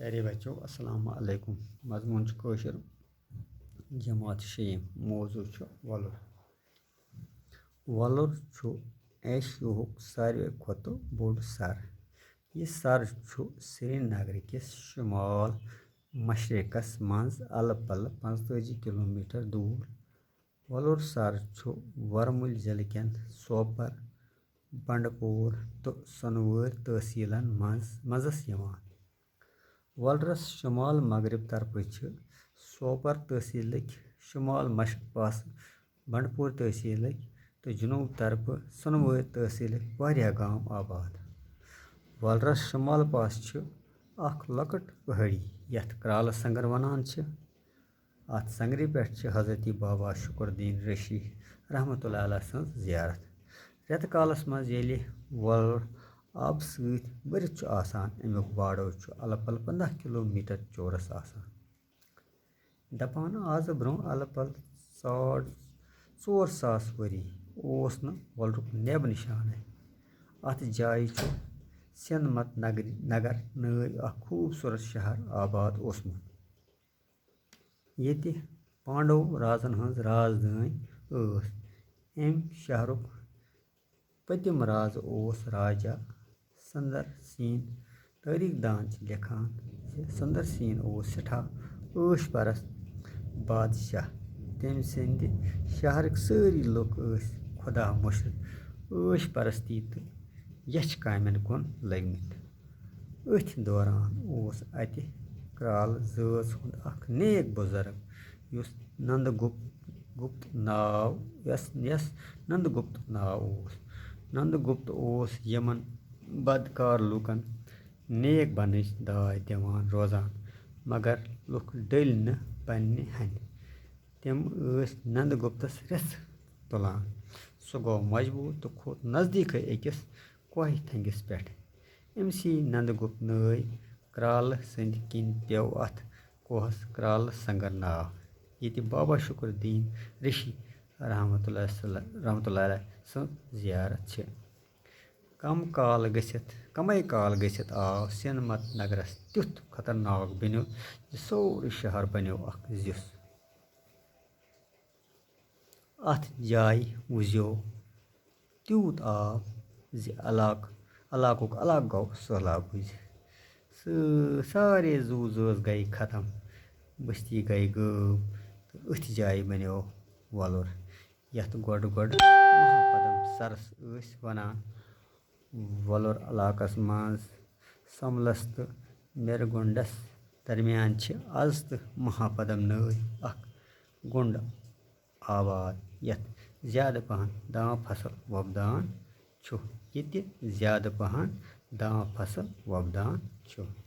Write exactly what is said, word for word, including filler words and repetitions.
پیارے بچو، السلام علیکم۔ مضموٗن چھُ کٲشُر، جماعت شیٚیِم۔ موضوع چھُ وۄلُر۔ وۄلُر چھُ ایشیاہُک ساروی کھۄتہٕ بوٚڑ سر۔ یہِ سر چھُ سرینگرٕ کِس شمال مشرقس منٛز الہٕ پلہٕ پانٛژتٲجی کلوٗمیٹر دوٗر۔ وۄلُر سر چھُ ورمُلۍ ضلعہٕ کٮ۪ن سوپور، بنڈپور تہٕ سۄنوٲرۍ تحصیلن منٛز، منٛزس یِوان۔ وۄلرَس شمال مغرب طرفہٕ چھِ سوپور تحصیلٕکۍ، شمال مشرق پاسہٕ بنڈپور تحصیلٕکۍ تہٕ جنوب طرفہٕ سۄنوٲرۍ تحصیلٕکۍ واریاہ گام آباد۔ وۄلرَس شمال پاسہٕ چھِ اکھ لۄکٕٹ پہٲڑی، یَتھ کرالہٕ سنگر وَنان چھِ۔ اَتھ سنگرِ پٮ۪ٹھ چھِ حضرت بابا شکر الدین رشی رحمتہ اللہ علیہ سٕنٛز زیارت۔ رٮ۪تہٕ کالَس منٛز ییٚلہِ وۄلُر آبہٕ سۭتۍ بٔرِتھ چھُ آسان، اَمیُک باڈو چھُ الہٕ پلہٕ پنٛداہ کلوٗمیٹر چورس آسان۔ دَپان، آزٕ برٛونٛہہ الہٕ پلہٕ ساڑ ژور ساس ؤری اوس نہٕ وۄلرُک نیب نِشانَے۔ اَتھ جایہِ چھُ سِنٛدھ مت نگری، نگر نٲوۍ اکھ خوٗبصوٗرت شہر آباد اوسمُت، ییٚتہِ پانڈو رازن ہٕنٛز رازدٲنۍ ٲس۔ اَمہِ شہرُک پٔتِم راز اوس راجا سندر سین۔ تٲریخ دان چھِ لیکھان زِ سندر سین اوس سٮ۪ٹھاہ عٲش پرست بادشاہ۔ تٔمۍ سٕنٛدِ شہرٕکۍ سٲری لُکھ ٲسۍ خدا مُشرِک، عٲش پرستی تہٕ یَچھِ کامٮ۪ن کُن لٔگمٕتۍ۔ أتھۍ دوران اوس اَتہِ کرٛالہٕ زٲژ ہُنٛد اکھ نیک بُزرگ، یُس ننٛد گُپ-، گُپت ناو، یَس، یَس ننٛد گُپت ناو اوس۔ ننٛد گُپت اوس یِمن بدکار لوٗکن نیک بننٕچ داے دِوان روزان، مگر لُکھ ڈٔلۍ نہٕ پننہِ ہَنہِ۔ تِم ٲسۍ ننٛد گُپتس رِژھ تُلان۔ سُہ گوٚو مجبوٗر تہٕ کھوٚت نزدیٖکھٕے أکِس کوہہِ تھنٛگِس پٮ۪ٹھ۔ أمۍ سی ننٛد گُپت نٲے کرٛالہٕ سٕنٛدِ کِنۍ پیوٚو اَتھ کوہَس کرٛالہٕ سنٛگر ناو، ییٚتہِ بابا شُکر الدیٖن رِشی رحمتہ اللہ صلی-، رحمتہ اللہ علیہ سٕنٛز زیارت چھِ۔ کم کال گٔژھِتھ، کمے کال گٔژھِتھ آو سِنٛدھ مت نگرس تیُتھ خطرناک بنیو زِ سورُے شہر بنیو اکھ زِیُس۔ اَتھ جایہِ وُزیو تیوٗت آب زِ علاقہٕ، علاقُک علاقہٕ گوٚو سٔہلاب وِزِ۔ سٲ-، سارے زُو زٲژ گٔیہِ ختم، بستی گٔیہِ غٲب تہٕ أتھۍ جایہِ بنیو وۄلُر، یَتھ گۄڈٕ گۄڈٕ مہاپدم سرس ٲسۍ وَنان۔ وۄلُر علاقس منٛز سملس تہٕ میرگونڈس درمیان چھِ از تہٕ مہاپدم نٲوۍ اکھ گُنڈ آباد، یَتھ زیادٕ پہن داں فصل وۄپدان چھُ، ییٚتہِ زیادٕ پہن داں فصل وۄپدان چھُ۔